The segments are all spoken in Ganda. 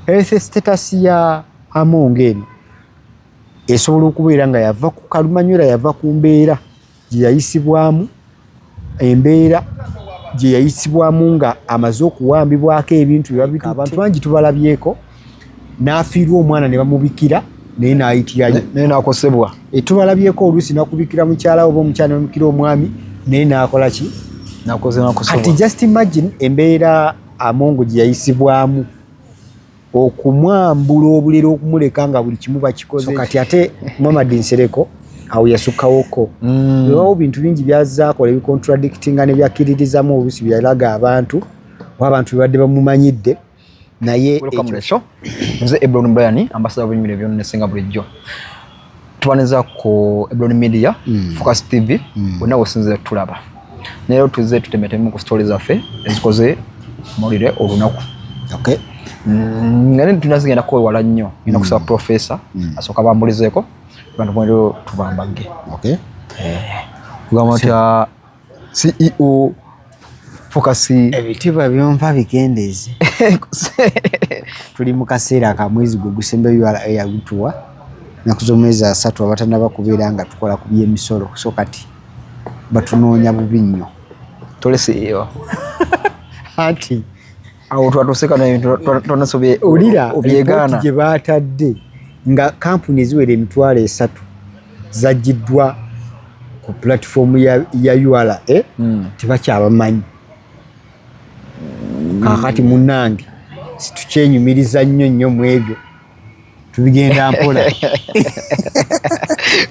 Health status ya Among eno esobola okubeera nga yava ku kalumanywera, yava ku mbeera gye yayisibwamu, embeera gye yayisibwamu nga amaze okuwambibwako ebintu byebabitutte. Abantu bangi tubalabyeko n'afiirwa omwana ne bamubikira naye n'ayitirayo. Naye n'akosebwa. Tubalabyeko oluusi nakubikira mukyala oba omukyala ne bamubikira omwami naye n'akola ki? Nakoze nakosebwa. Kati just imagine embeera Among gye yayisibwamu okumwambula obulere, okumuleka nga buli kimu bakikoze. So kati ate Muhammad Nsereko awo yasukkawoko. Weewaawo bintu bingi byazaakola ebicontradictinga ne byakkiririzamu oluusi byalaga abantu oba abantu bebadde bamumanyidde, naye Welcome to the show. Nze Ebron Brian, ambassador w'ebimiro byonna bulijjo. Tubaniriza ku Ebron Media, Focus TV, bonna wosinzira tulaba. Leero tuzze tutemetemu ku story zaffe ezikoze mawulire olunaku. Nga tunazigenda kwewala nnyo, ngenda kusaba professor asooka bambulizeeko bantu mwero tubambagge. Kugamba ntya CEO Focus? Ebitiibwa byompa bikendeeze. Tuli mu kaseera ka mwezi gwe gusembayo URA yagutuwa, nnaku z'omwezi 30, abatanaba kubeera nga tukola ku by'emisolo, so kati batunoonya bubi nnyo. Tole CEO. Anti awo twatuuseka tonasobye. Olira obyegaana. Ripooti gye baatadde nga kampuni eziwera 30,000 zaggiddwa ku platform ya URA, tebakyabamanyi. Kaakati munnange, situkyenyumiriza nnyo nnyo mu ebyo, tubigenda mpola.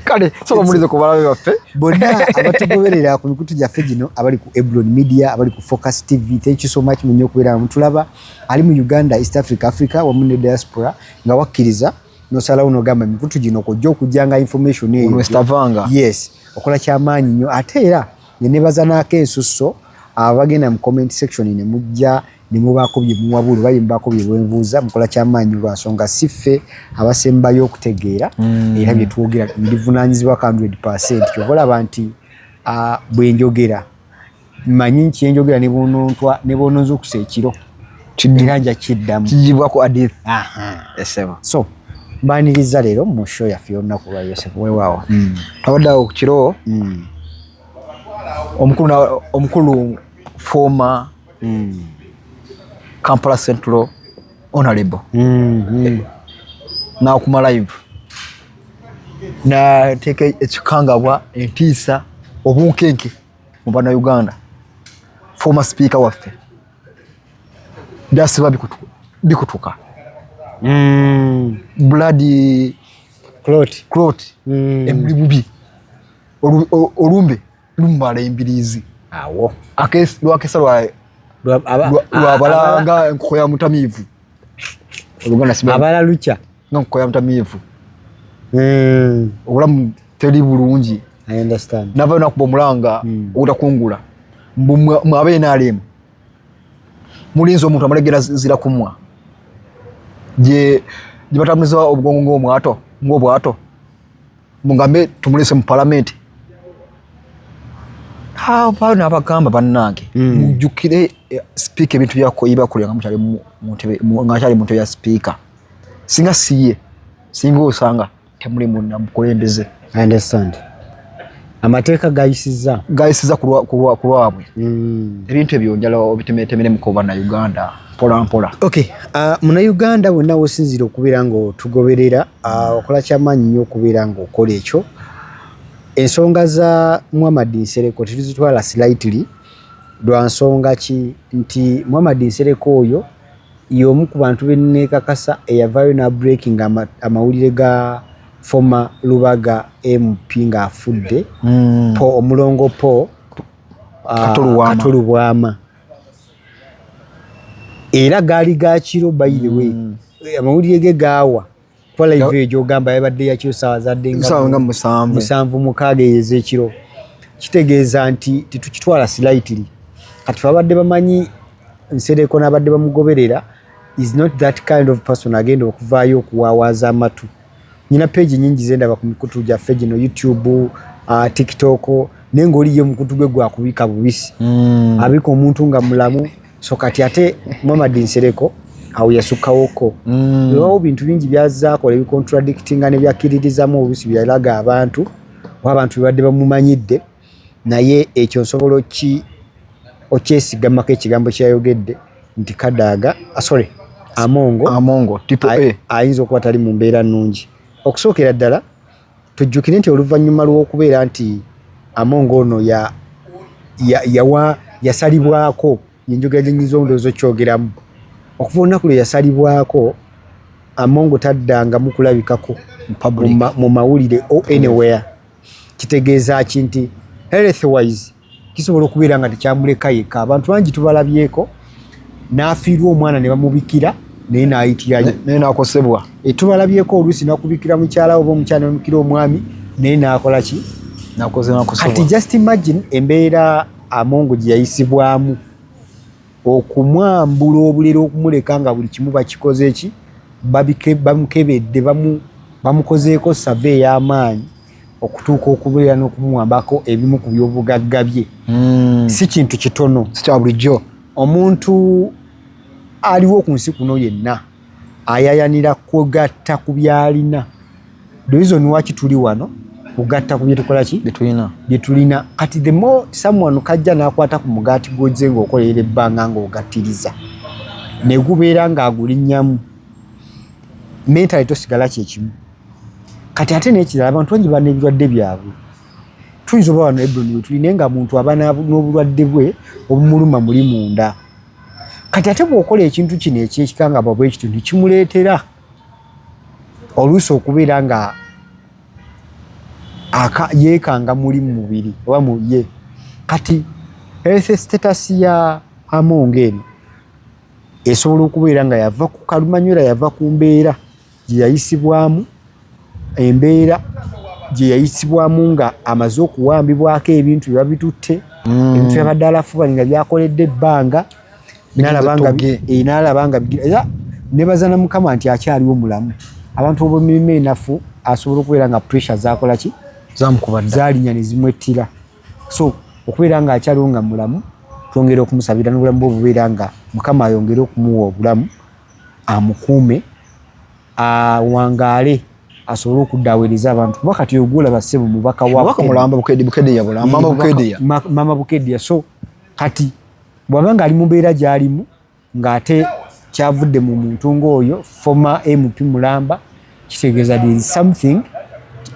Kale soka mulize ku balabe baffe. Bonna abatugoberera ku mikutu gyaffe gino, abali ku Eblon Media, abali ku Focus TV, thank you so much munyo okubeera nga mutulaba. Ali mu Uganda, East Africa, Africa wamu ne diaspora, nga wakkiriza nosalawo nogamba emikutu gino kojja okujjanga information eyo. West-Avanga. Yes, okola kyamaanyi nnyo. Ate era nenebaza n'ako ensusso abagenda mu comment section ne mujja ne mubaako bye muwabula oba bye mubaako bye mwebuuza. Mukola kyamaanyi lwa nsonga si ffe abasembayo okutegeera, era bye twogera ndivunaanyizibwako 100. Kyova olaba nti bwe njogera mmanyi nti enjogera ne bw'ononzuukusa ekiro era nja kiddamu. Kijibwako adith esebo. So mbaniriza leero mu show yaffe y'olunaku lwa Yosefu. Weewaawo, twabadde awo ku kiro, omukulu former Kampala Central honorable n'akuma live n'ateeka ekikangabwa, entiisa, obunkenke mu Bannayuganda. Former speaker waffe byasiba bikutuka blood clot. Clot. Emuli bubi. Olumbe lumala embiriizi. Awo. Lwakesa lwabala nga enkoko ya mutamiivu, oluganda siba abala lukya. Nga enkoko ya mutamiivu. Obulamu teri bulungi. I understand. Navayo nakuba omulanga ogutakungula mbu mwabe NRM mulinze omuntu amalegera zira kumwa gye batambuliza obwongo ng'omwato ng'obwato, mugambe tumulese mu palamenti. Avaayo n'abagamba, bannange, mujjukire sipiika ebintu byabakolera nga mukyali nga akyali mu ntebe ya sipiika. Singa siye, singa osanga temuli munna mukulembeze. I understand. Amateeka gayisizza. Gayisiza ku lwabwe. Ebintu ebyo njala obitemetemeremuko Bannayuganda mpola mpola. Okay, Munnayuganda bwenna wosinzira okubeera ng'otugoberera, okola kyamaanyi nnyo okubeera ng'okola ekyo. Ensonga za Muhammad Nsereko tetuzitwala slightly. Lwa nsonga ki nti Muhammad Nsereko oyo y'omu ku bantu benneekakasa eyavaayo n'a breaking amawulire ga former Lubaga MP ng'afudde, po omulongo po Kato Lubwama. Kato Lubwama. Era gaali ga kiro, by the way. Amawulire ge gaawa kuba live eyo gyogamba yabadde yakiro, saawa zadde nga Saawa nga 7. 7:06 eyo ez'ekiro. Kitegeeza nti tetukitwala slightly. Kati fe abadde bamanyi Nsereko n'abadde bamugoberera, is not that kind of person agenda okuvaayo okuwaawaaza amatu. Nyina page nyingi zendaba ku mikutu gyaffe gino, YouTube, TikTok, naye ng'oliyo omukutu gwe gwakubika bubisi, abika omuntu nga mulamu. So kati ate Muhammad Nsereko Awo yasukkawoko. Wewawo bintu bingi byazaakola ebicontradictinga ne byakkiririzamu, oluusi byalaga abantu oba abantu bebadde bamumanyidde, naye ekyo nsobola okyesigamako ekigambo kyeyayogedde nti Kadaga, ah, sorry, Amongo. Amongo tipo A. Ayinza okuba tali mu mbeera nnungi. Okusookera ddala tujjukire nti oluvannyuma lw'okubeera nti Amongo ono yasalibwako, yenjogera gye nnyinza ondowooza okyogeramu, okuva olunaku lwe yasalibwako, Amongo taddangamu kulabikako mu mawulire o anywhere. Kitegeeza ki? Nti health wise kisobola okubeera nga tekyamuleka yekka. Abantu bangi tubalabyeko n'afiirwa omwana ne bamubikira, naye n'ayitirayo. Naye n'akosebwa. E, tubalabyeko oluusi nakubikira mukyala oba omukyala nebamubikira omwami, naye n'akola ki? Kati just imagine embeera Amongo gye yayisibwamu okumwambula obulere, okumuleka nga buli kimu bakikoze ki, bamukebedde, bamukozeeko survey ey'amaanyi okutuuka okubeera n'okumuwambako ebimu ku byobugagga bye. Si kintu kitono. Si kya bulijjo. Omuntu aliwo ku nsi kuno yenna ayayanira kugatta ku byalina. The reason waki tuli wano kugatta ku byetukola ki? Byetulina. Byetulina. Kati the more someone kajja n'akwata ku mugaati gw'ozze ng'okolerera ebbanga ng'ogattiriza, ne gubeera ng'agulinnyamu, mentally tosigala kyekimu. Kati ate n'ekirala, abantu bangi bana ebirwadde byabwe. Tuyinza oba wano Ebron we tuli, naye nga muntu aba n'obulwadde bwe obumuluma muli munda. Kati ate bw'okola ekintu kino ekyekikangabwa bwe kityo, nekimuleetera oluusi okubeera nga yeekanga muli mu mubiri oba mu ye. Kati health status ya Amongo eno esobola okubeera nga yava ku kalumanywera, yava ku mbeera gye yayisibwamu, embeera gye yayisibwamu nga amaze okuwambibwako ebintu bye babitutte, ebintu byabadde alafuba nga byakoledde ebbanga, n'alaba nga era nebaza na Mukama nti akyaliwo mulamu. Abantu obwemirimu enafu asobola okubeera nga pressure zakola ki, zaalinya ne zimwettira. So okubeera nga akyaliwo nga mulamu, twongera okumusabira n'obulamu bwe obubeera nga Mukama ayongere okumuwa obulamu, amukuume, awangaale, asobole okudda aweereza abantu, kuba kati ogulaba ssebo mubaka wa mulamba Bukedea, mama Bukedea. Mama Bukedea. So kati bw'aba nga ali mu mbeera gy'alimu, ng'ate kyavudde mu muntu ng'oyo former MP mulamba, kitegeeza there is something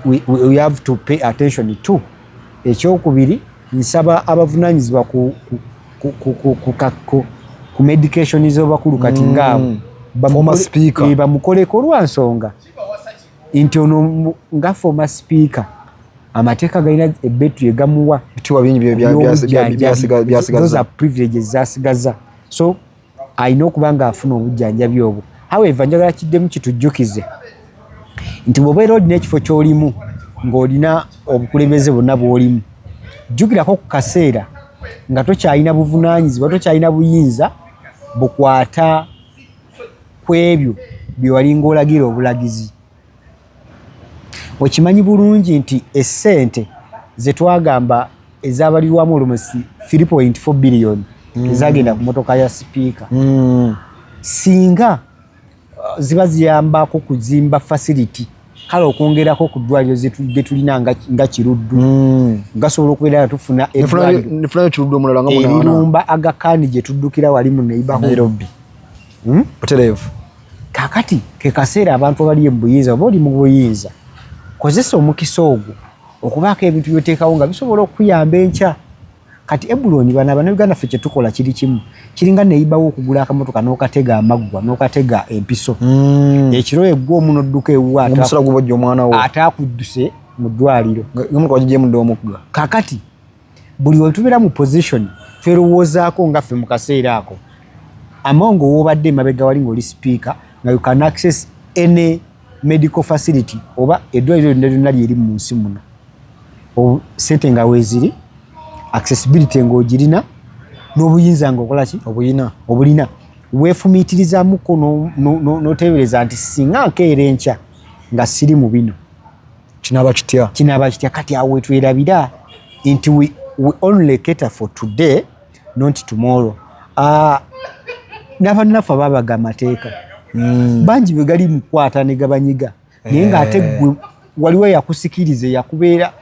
we have to pay attention to. Ekyokubiri, nsaba abavunaanyizibwa ku medication z'abakulu kati ngaabo bamukoleko lwa nsonga nti ono nga former speaker, amateeka galina ebbetu egamuwa. Those are privileges zasigaza, so alina okuba ng'afuna obujjanjabi obwo. However, njagala kiddemu kitujjukize nti bw'obeera olina ekifo ky'olimu ng'olina obukulembeze bwonna bw'olimu, jjukirako ku kaseera nga tokyalina buvunaanyizibwa, tokyalina buyinza bukwata ku ebyo bye walinga olagira obulagizi. Okimanyi bulungi nti essente zetwagamba ezabalirwamu almost 3.4 billion ezagenda ku motoka ya sipiika, singa ziba ziyambako kuzimba facility, kale okwongerako ku ddwaliro ge tulina nga Kiruddu, gasobola okubeera nga tufuna erirumba Agakani gye tuddukira wali mu Nairobi. Butereevu. Kakati ke kaseera abantu abali mu buyinza, oba oli mu buyinza, kozesa omukisa ogwo okubaako ebintu byoteekawo nga bisobola okukuyamba enkya. Kati Ebuloni, bano Abannayuganda ffe kyetukola kiri kimu, kiringa neyibawo okugula akamotoka n'okatega amaggwa n'okatega empiso, ekiro eggwa omu n'odduka ewuwe ate akudduse mu ddwaliro. Kakati buli we tubeera mu position twerowoozaako nga ffe mu kaseera ako. Amongo, woobadde emabega wali ng'oli sipiika, nga you can access any medical facility oba eddwaliro lyonna lyonna lyeri mu nsi muno, sente nga weeziri, accessibility ng'ogirina, n'obuyinza ng'okola ki? Obuyina. Obulina. Weefumiitirizaamuko n'oteebereza nti singa nkeera enkya nga siri mu bino, Kinaaba kitya? Kinaaba kitya? Kati awo wetwerabira nti we only cater for today, not tomorrow. N'abannaffe ababaga amateeka bangi bwe gali mukwata ne gabanyiga, naye ng'ate gwe waliwo eyakusikiriza, eyakubeera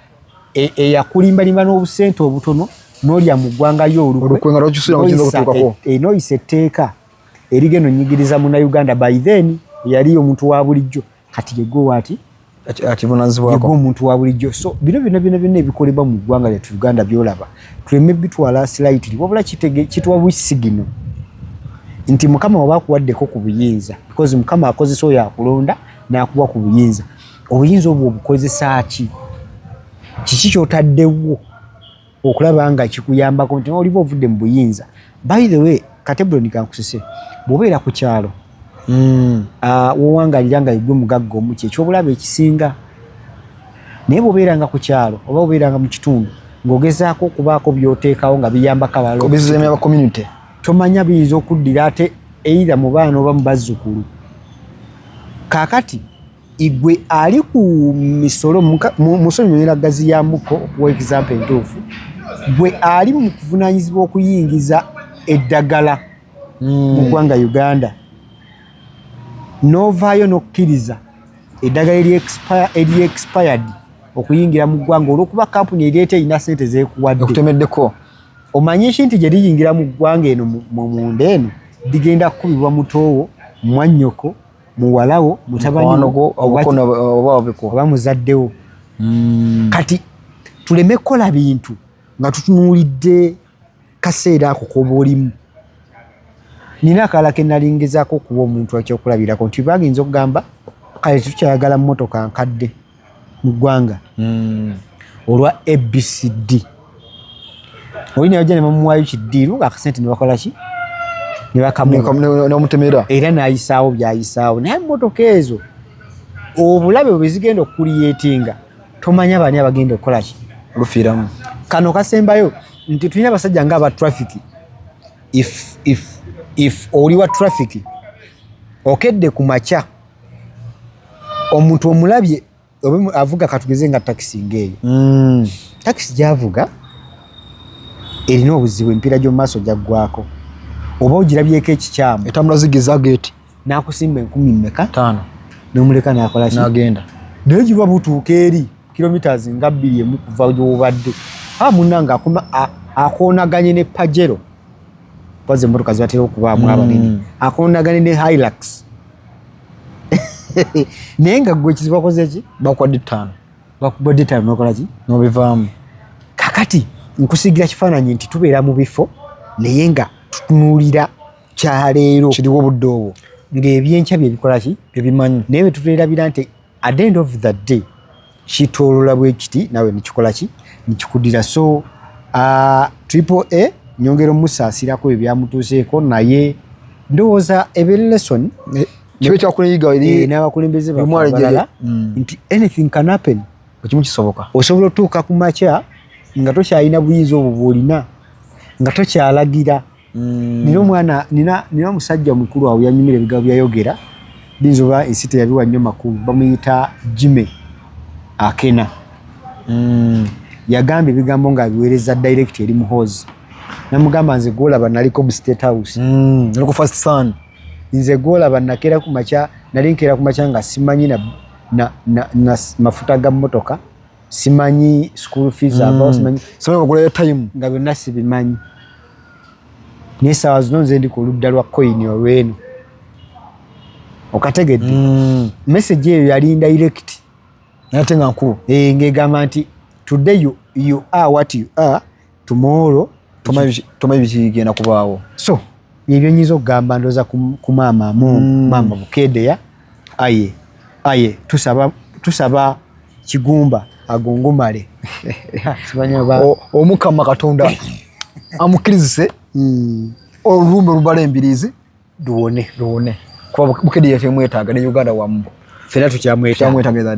eyakulimbalimba n'obusente obutono n'olya mu ggwanga lyo olukwe. Olukwe nga lwakisuula nga kiyinza okutuukako. N'oyisa etteeka erigenda onyigiriza Munnayuganda. By then yali omuntu wa bulijjo, kati yegwe waati Akivunanyizibwako. Yegwe omuntu wa bulijjo. So bino byonna byonna byonna ebikolebwa mu ggwanga lyattu Uganda byolaba, tuleme bitwala slightly, wabula kituwa busigino nti Mukama waba akuwaddeko ku buyinza, because Mukama akozesa oyo akulonda n'akuwa ku buyinza. Obuyinza obwo obukozesa ki? Kiki kyotaddewo okulaba nga kikuyambako nti oliba ovudde mu buyinza? By the way, Katebuloni, kankusese, bw'obeera ku kyalo wowangalira nga igwe mugagga omuki, ekyobulabe ekisinga. Naye bw'obeeranga ku kyalo oba obeeranga mu kitundu ng'ogezaako okubaako by'oteekawo nga biyambako abalala, Bizemya ba community. Tomanya biyinza okuddira ate either mu baana oba mu bazzukulu. Kaakati igwe ali ku misolo, musonyiwera gazi ya muko okuwa example entuufu, gwe ali mu kuvunaanyizibwa okuyingiza eddagala mu ggwanga Uganda, n'ovaayo n'okkiriza eddagala eri expired okuyingira mu ggwanga olw'okuba kampuni ereeta erina sente zeekuwadde. Okutemeddeko. Omanye ki nti gye liyingira mu ggwanga eno mu munda eno ligenda kukubibwa mutoowo, mwannyoko, muwalawo, mutabani Mukwano gwo, oba wabiko. Oba muzaddewo. Kati tuleme kukola bintu nga tutunuulidde kaseera ako k'oba olimu. Nina akalala ke nalingezaako okuwa omuntu ekyokulabirako nti bagiyinza okugamba, kale tukyayagala mmotoka nkadde mu ggwanga olwa ABCD. Oli ne bajja ne bamuwaayo kiddiiru ng'akasente ne bakola ki, ne bakamuwa. N'omutemera. Era n'ayisaawo by'ayisaawo. Naye emmotoka ezo obulabe bwe zigenda okucreatinga, tomanya bani abagenda okukola ki. Lufiiramu. Kano kasembayo nti tulina abasajja nga aba traffic. If oli wa traffic, okedde ku makya, omuntu omulabye oba avuga, katugeze nga takisi ng'eyo, takisi gyavuga erina obuzibu, emipiira gy'omu maaso gyaggwako oba ogirabyeko ekikyamu, Etambula zigzag. N'akusimba enkumi mmeka? 5. N'omuleka n'akola ki? N'agenda. Naye giba butuuka eri kilometers nga 2 kuva gy'obadde, a munnange akoonaganye ne Pajero, kozi emmotoka zibatera okubaamu abanene, akoonaganye ne Hilux, naye nga gwe ekizibu akoze ki? Bakwadde 5. Bakubadde 5, nokola ki? N'obivaamu. Kakati nkusigira kifaananyi nti tubeera mu bifo naye nga tutunuulira kyaleero. Kiriwo obudde obwo. Ng'ebyenkya bye bikola ki? Byebimanyi. Naye bwe tuteerabira nti at the end of the day kitoolola bwe kiti, naawe nikikola ki, nikikuddira. So Triple A nyongera omusaasirako ebyo byamutuuseeko, naye ndowooza ebe lesson Kibe kyakuyiga eri n'abakulembeze baffe Omwala abalala nti anything can happen. Ekimu kisoboka. Osobola otuuka ku makya nga tokyalina buyinza obwo bw'olina, nga tokyalagira. Nina omwana, nina omusajja omukulu awo yanyumira ebigambo byayogera, biyinza oba ensi teyabiwa nnyo makulu. Bamuyita Jime Akena. Yagamba ebigambo ng'abiweereza direct eri Muhoozi, namugamba, "Nze gwolaba naliko mu State House." Naliko first son. "Nze gwolaba nakeera ku makya, nali nkeera ku makya nga simanyi na mafuta ga mmotoka, simanyi school fees avawo, simanyi." Simanyi ogulayo time. "Nga byonna sibimanyi, naye saawa zino nze ndi ku ludda lwa koyini olweno." Okategedde? Message eyo yali direct. Naye ate nga nkulu. Ng'egamba nti today you are what you are, tomorrow Tomanyi bikigenda kubaawo. So ebyo nyinza okugamba ndowooza ku maama mu maama Bukedeya. Aye tusaba Kigumba agongomale. Simanyi oba Omukama Katonda amukkirizise olulumbe olubala embiriizi luwone. Luwone, kuba Bukedeya temwetaaga ne Uganda wamu. Ffenna tukyamwetaaga. Kyamwetaaga ddala.